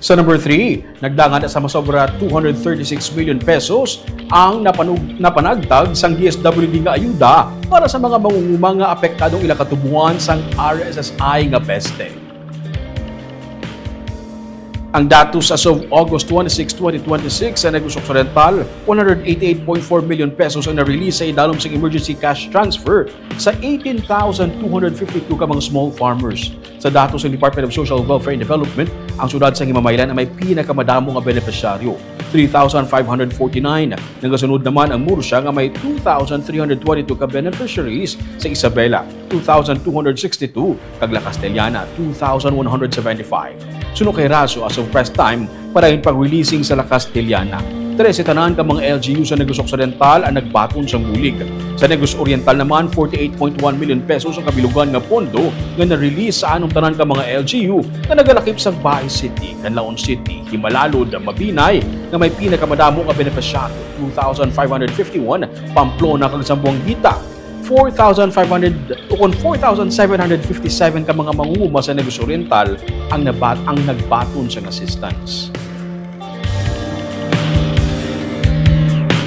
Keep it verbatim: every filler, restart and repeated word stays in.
Sa number three, nagdangat sa masobra two hundred thirty-six million pesos ang napanug-, napanagtag sang D S W D nga ayuda para sa mga mangunguma nga apektadong ila katubuan sang R S S I nga peste. Ang datos as of August twenty-six, twenty twenty-six, sa Negros Occidental, one hundred eighty-eight point four million pesos ang na-release sa idalom sang emergency cash transfer sa eighteen thousand two hundred fifty-two ka mga small farmers. Sa datos sa Department of Social Welfare and Development, ang siyudad sa Himamaylan ang may pinakamadamo nga benepisyaryo, three thousand five hundred forty-nine. Nagasunod naman ang Murcia nga may two thousand three hundred twenty-two ka beneficiaries, sa Isabela, two thousand two hundred sixty-two, kag La Castellana, two thousand one hundred seventy-five. Suno kay Raso, as of press time, para in pag-releasing sa La Castellana, trese tanan ka mga L G U sa Negros Occidental ang nagbaton sang bulig. Sa Negros Oriental naman, forty-eight point one million pesos ang kabilugan nga pondo nga na-release sa anom tanan ka mga L G U nga nagalakip sa Baez City, Canlaon City, Himalalud, Mabinay, nga may pinakamadamo nga benepisyaryo, two thousand five hundred fifty-one, Pamplona kag Zamboanguita, four thousand five hundred, o kon four thousand seven hundred fifty-seven ka mga mangunguma sa Negros Oriental ang nabat-, ang nagbaton sang assistance.